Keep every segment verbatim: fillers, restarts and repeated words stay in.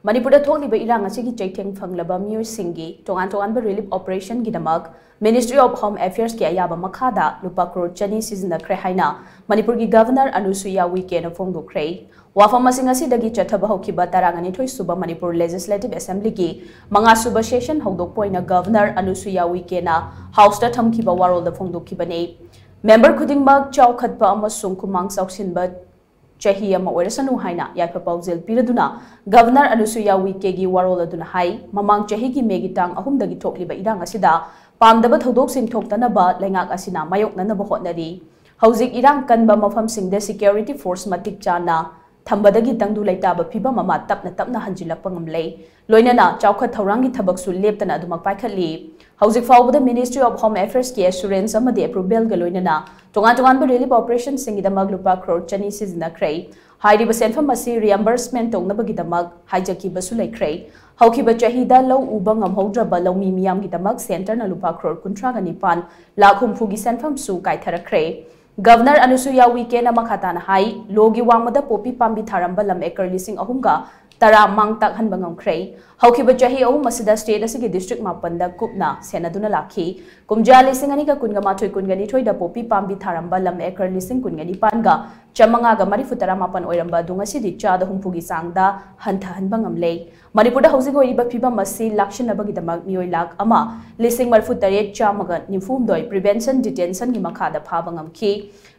ꯃꯅꯤꯄꯨꯔꯗ ꯊꯣꯛꯂꯤꯕ ꯏꯔꯥꯡ ꯑꯁꯤꯒꯤ ꯆꯩꯊꯦꯡ ꯐꯪꯂꯕ ꯃꯤꯑꯣꯏꯁꯤꯡꯒꯤ ꯇꯣꯉꯥꯟ ꯇꯣꯉꯥꯟꯕ relief operation ꯒꯤꯗꯃꯛ Ministry of Home Affairs ꯀꯤ ꯑꯌꯥꯕ ꯃꯈꯥꯗ ꯂꯨꯄꯥ ꯀ꯭ꯔꯣꯔ ꯆꯅꯤ ꯁꯤꯖꯤꯟꯅꯈ꯭ꯔꯦ ꯍꯥꯏꯅ ꯃꯅꯤꯄꯨꯔꯒꯤ Governor ꯑꯅꯨꯁꯨꯏꯌꯥ ꯎꯏꯀꯦꯅ ꯐꯣꯡꯗꯣꯛꯈ꯭ꯔꯦ꯫ ꯋꯥꯐꯝ ꯑꯁꯤꯡ ꯑꯁꯤꯗꯒꯤ ꯆꯠꯊꯕ ꯍꯧꯈꯤꯕ ꯇꯔꯥꯅꯤꯊꯣꯏ ꯁꯨꯕ ꯃꯅꯤꯄꯨꯔ Legislative Assembly ꯒꯤ ꯃꯉꯥ ꯁꯨꯕ session ꯍꯧꯗꯣꯛꯄ ꯑꯣꯏꯅ Governor ꯑꯅꯨꯁꯨꯏꯌꯥ ꯎꯏꯀꯦꯅ House ꯇ ꯊꯝꯈꯤꯕ ꯋꯥꯔꯣꯜꯗ ꯐꯣꯡꯗꯣꯛꯈꯤꯕꯅꯤ꯫ Member ꯈꯨꯗꯤꯡꯃꯛ ꯆꯥꯎꯈꯠꯄ ꯑꯃꯁꯨꯡ ꯈꯨꯃꯥꯡ ꯆꯥꯎꯁꯤꯟꯕ ꯆꯍꯤ ꯑꯃ ꯑꯣꯏꯔꯁꯅꯨ ꯍꯥꯏꯅ ꯌꯥꯏꯐ ꯄꯥꯎꯖꯦꯜ ꯄꯤꯔꯗꯨꯅ Governor ꯑꯅꯨꯁꯨꯏꯌꯥ ꯎꯏꯀꯦꯒꯤ ꯋꯥꯔꯣꯜ ꯑꯗꯨꯅ ꯍꯥꯏ, ꯃꯃꯥꯡ ꯆꯍꯤꯒꯤ May ꯒꯤ ꯇꯥꯡ ꯑꯍꯨꯝꯗꯒꯤ ꯊꯣꯛꯂꯤꯕ ꯏꯔꯥꯡ ꯑꯁꯤꯗ ꯄꯥꯝꯗꯕ ꯊꯧꯗꯣꯛꯁꯤꯡ ꯊꯣꯛꯇꯅꯕ ꯂꯩꯉꯥꯛ ꯑꯁꯤꯅ ꯃꯥꯌꯣꯛꯅꯅꯕ ꯍꯣꯠꯅꯔꯤ꯫ ꯍꯧꯖꯤꯛ ꯏꯔꯥꯡ ꯀꯟꯕ ꯃꯐꯝꯁꯤꯡꯗ security force ꯃꯇꯤꯛ ꯆꯥꯅ ꯊꯝꯕꯗꯒꯤ ꯇꯪꯗꯨ ꯂꯩꯇꯥꯕ ꯐꯤꯚꯝ ꯑꯃ ꯇꯞꯅ ꯇꯞꯅ ꯍꯟꯖꯤꯜꯂꯛꯄ ꯉꯝꯂꯦ꯫ ꯂꯣꯏꯅꯅ ꯆꯥꯎꯈꯠ ꯊꯧꯔꯥꯡꯒꯤ ꯊꯕꯛꯁꯨ ꯂꯦꯞꯇꯅ ꯑꯗꯨꯃꯛ ꯄꯥꯏꯈꯠꯂꯤ꯫ ꯍꯧꯖꯤꯛ ꯐꯥꯎꯕꯗ Ministry of Home Affairs ꯀꯤ assurance ꯑꯃꯗꯤ approval ꯒ ꯂꯣꯏꯅꯅ ꯇꯣꯉꯥꯟ ꯇꯣꯉꯥꯟꯕ relief operation ꯁꯤꯡꯒꯤꯗꯃꯛ ꯂꯨꯄꯥ ꯀ꯭ꯔꯣꯔ ꯆꯅꯤ ꯁꯤꯖꯤꯟꯅꯈ꯭ꯔꯦ꯫ ꯍꯥꯏꯔꯤꯕ ꯁꯦꯟꯐꯝ ꯑꯁꯤ reimbursement ꯇꯧꯅꯕꯒꯤꯗꯃꯛ ꯍꯥꯏꯖꯈꯤꯕꯁꯨ ꯂꯩꯈ꯭ꯔꯦ꯫ ꯍꯧꯈꯤꯕ ꯆꯍꯤꯗ ꯂꯧ ꯎꯕ ꯉꯝꯍꯧꯗ꯭ꯔꯕ ꯂꯧꯃꯤ ꯃꯤꯌꯥꯝꯒꯤꯗꯃꯛ centre ꯅ ꯂꯨꯄꯥ ꯀ꯭ꯔꯣꯔ ꯀꯨꯟꯊ꯭ꯔꯥꯒ ꯅꯤꯄꯥꯟ ꯂꯥꯈ ꯍꯨꯝꯐꯨꯒꯤ ꯁꯦꯟꯐꯝꯁꯨ ꯀꯥꯏꯊꯔꯛꯈ꯭ꯔꯦ꯫ Governor ꯑꯅꯨꯁꯨꯏꯌꯥ ꯎꯏꯀꯦꯅ ꯃꯈꯥ ꯇꯥꯅ ꯍꯥꯏ, ꯂꯣꯒꯤ ꯋꯥꯡꯃꯗ ꯄꯣꯄꯤ ꯄꯥꯝꯕꯤ ꯊꯥꯔꯝꯕ ꯂꯝ acre ꯂꯤꯁꯤꯡ ꯑꯍꯨꯝꯒ ꯇꯔꯥ ꯃꯥꯡ ꯇꯥꯛꯍꯟꯕ ꯉꯝꯈ꯭ꯔꯦ꯫ ꯍꯧꯈꯤꯕ ꯆꯍꯤ ꯑꯍꯨꯝ ꯑꯁꯤꯗ state ꯑꯁꯤꯒꯤ district ꯃꯥꯄꯟꯗ ꯀꯨꯞꯅ ꯁꯦꯟꯅꯗꯨꯅ ꯂꯥꯛꯈꯤ꯫ ꯀꯨꯝꯖꯥ ꯂꯤꯁꯤꯡ ꯑꯅꯤꯒ ꯀꯨꯟꯒ ꯃꯥꯊꯣꯏ ꯀꯨꯟꯒ ꯅꯤꯊꯣꯏꯗ ꯄꯣꯄꯤ ꯄꯥꯝꯕꯤ ꯊꯥꯔꯝꯕ ꯂꯝ acre ꯂꯤꯁꯤꯡ ꯀꯨꯟꯒ ꯅꯤꯄꯥꯟꯒ ꯆꯥꯃꯉꯥꯒ ꯃꯔꯤꯐꯨ ꯇꯔꯥ ꯃꯥꯄꯟ ꯑꯣꯏꯔꯝꯕ ꯑꯗꯨ ꯉꯁꯤꯗꯤ ꯆꯥꯗ ꯍꯨꯝꯐꯨꯒꯤ ꯆꯥꯡꯗ ꯍꯟꯊꯍꯟꯕ ꯉꯝꯂꯦ꯫ ꯃꯅꯤꯄꯨꯔꯗ ꯍꯧꯖꯤꯛ ꯑꯣꯏꯔꯤꯕ ꯐꯤꯕꯝ ꯑꯁꯤ ꯂꯥꯛꯁꯤꯟꯅꯕꯒꯤꯗꯃꯛ ꯃꯤꯑꯣꯏ ꯂꯥꯈ ꯑꯃ ꯂꯤꯁꯤꯡ ꯃꯔꯤꯐꯨ ꯇꯔꯦꯠ ꯆꯥꯝꯃꯒ ꯅꯤꯐꯨ ꯍꯨꯝꯗꯣꯏ prevention detention ꯒꯤ ꯃꯈꯥꯗ ꯐꯥꯕ ꯉꯝꯈꯤ꯫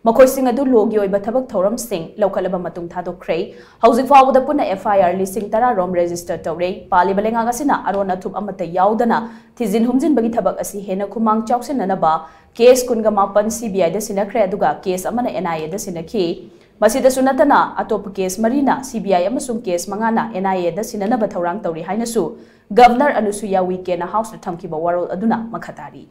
ꯃꯈꯣꯏꯁꯤꯡ ꯑꯗꯨ ꯂꯣꯒꯤ ꯑꯣꯏꯕ ꯊꯕꯛ ꯊꯧꯔꯝꯁꯤꯡ ꯂꯧꯈꯠꯂꯕ ꯃꯇꯨꯡ ꯊꯥꯗꯣꯛꯈ꯭ꯔꯦ꯫ ꯍꯧꯖꯤꯛ ꯐꯥꯎꯕꯗ ꯄꯨꯟꯅ F I R ꯂꯤꯁꯤꯡ ꯇꯔꯥ ꯔꯣꯝ register ꯇꯧꯔꯦ꯫ ꯄꯥꯜꯂꯤꯕ ꯂꯩꯉꯥꯛ ꯑꯁꯤꯅ ꯑꯔꯣꯟ ꯑꯊꯨꯞ ꯑꯃꯠꯇ ꯌꯥꯎꯗꯅ ꯊꯤꯖꯤꯟ ꯍꯨꯝꯖꯤꯟꯕꯒꯤ ꯊꯕꯛ ꯑꯁꯤ ꯍꯦꯟꯅ ꯈꯨꯃꯥꯡ ꯆꯥꯎꯁꯤꯟꯅꯅꯕ case ꯀꯨꯟꯒ ꯃꯥꯄꯟ C B I ꯗ ꯁꯤꯟꯅꯈ꯭ꯔꯦ, ꯑꯗꯨꯒ case ꯑꯃꯅ N I A ꯗ ꯁꯤꯟꯅꯈꯤ꯫ ꯃꯁꯤꯗꯁꯨ ꯅꯠꯇꯅ, ꯑꯇꯣꯞꯄ case ꯃꯔꯤꯅ C B I ꯑꯃꯁꯨꯡ case ꯃꯉꯥꯅ N I A ꯗ ꯁꯤꯟꯅꯅꯕ ꯊꯧꯔꯥꯡ ꯇꯧꯔꯤ ꯍꯥꯏꯅꯁꯨ Governor ꯑꯅꯨꯁꯨꯏꯌꯥ ꯎꯏꯀꯦꯅ House ꯇ ꯊꯝꯈꯤꯕ ꯋꯥꯔꯣꯜ ꯑꯗꯨꯅ ꯃꯈꯥ ꯇꯥꯔꯤ꯫